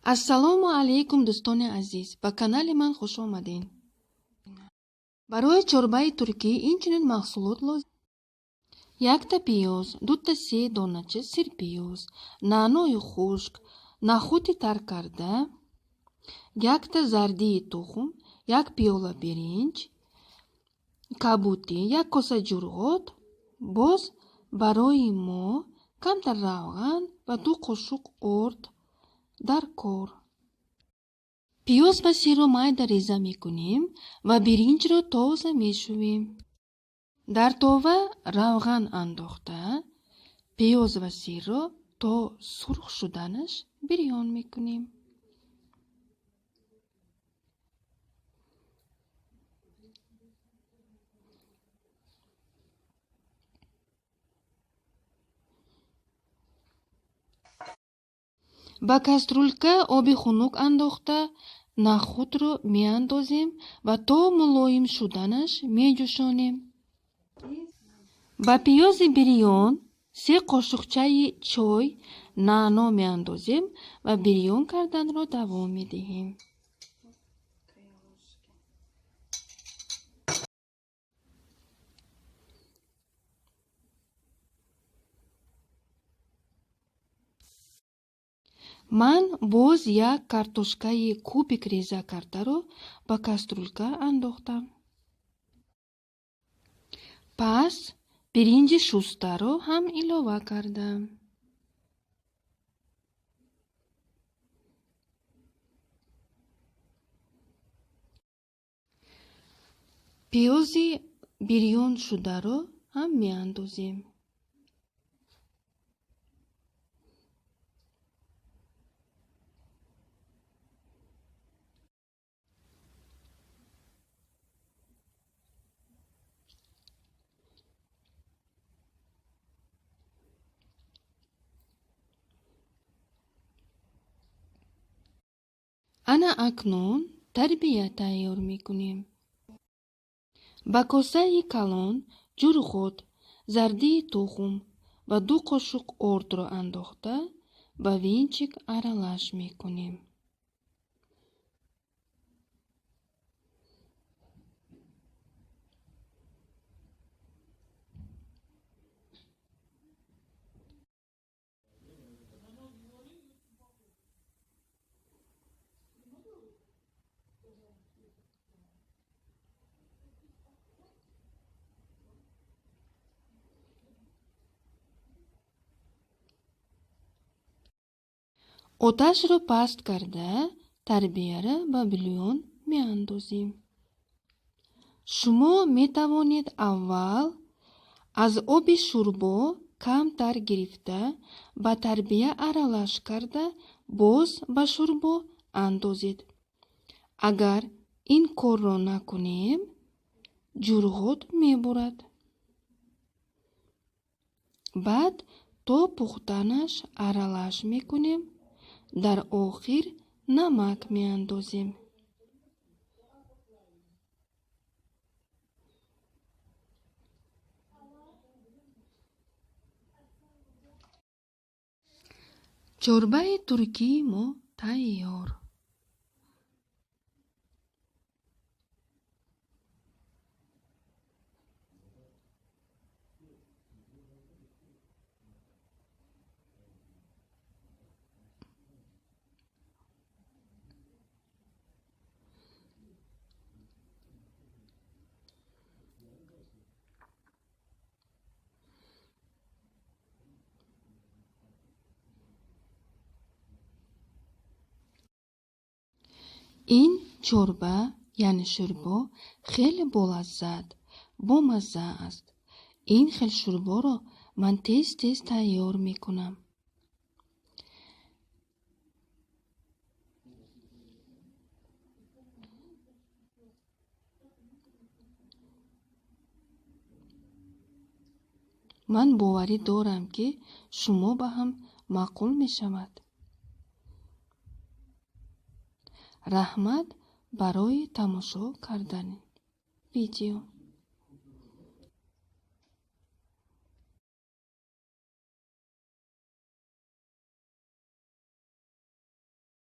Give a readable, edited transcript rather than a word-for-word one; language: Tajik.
Ассалому алайкум, дӯстони азиз, ба канали ман хуш омадед. Барои чорбаи туркӣ инчунин маҳсулот лозим: якта пиёз, дута се донача сирпиёз, наънои хушк, нахӯди тар карда, якта зардии тухм, як пиёла биринҷ, кабутӣ, як коса ҷурғот, боз барои мо камтар равған ва 2 қошуқ орд дар кор. Пиёз ва сирро майда реза мекунем ва биринҷро тоза мешӯем. Дар това равған андохта, пиёз ва сирро то сурх шуданаш бирён мекунем. Ба кастрюлька оби хунук андохта, нахӯдро меандозем ва то мулоим шуданаш меҷӯшонем. Ба пиёзи бирён 3 қошуқчаи чой наъно меандозем ва бирён карданро давом медиҳем. Ман боз як картошкаи кубик реза кардаро ба кастрюлька андохтам. Пас биринҷи шустаро ҳам илова кардам. Пиёзи бирён шударо ҳам меандозем. Ана акнун тарбия тайёр мекунем. Ба косаи калон ҷурғот, зардии тухм ва 2 қошуқ ордро андохта ба венчик аралаш мекунем. Оташро паст карда, тарбияро ба бульон меандозем. Шумо метавонед аввал аз оби шӯрбо камтар гирифта, ба тарбия аралаш карда, боз ба шӯрбо андозед. Агар ин корро накунем, ҷурғот мебурад. Баъд то пухтанаш аралаш мекунем. Дар охир намак меандозем. Чорбаи туркии мо тайёр. Ин чорба, яъне шӯрбо, хеле болаззат, бомазза аст. Ин хел шӯрборо ман тез-тез тайёр мекунам. Ман боварӣ дорам, ки шумо ба ҳам маъқул мешавад. Раҳмат барои тамошо кардани видео.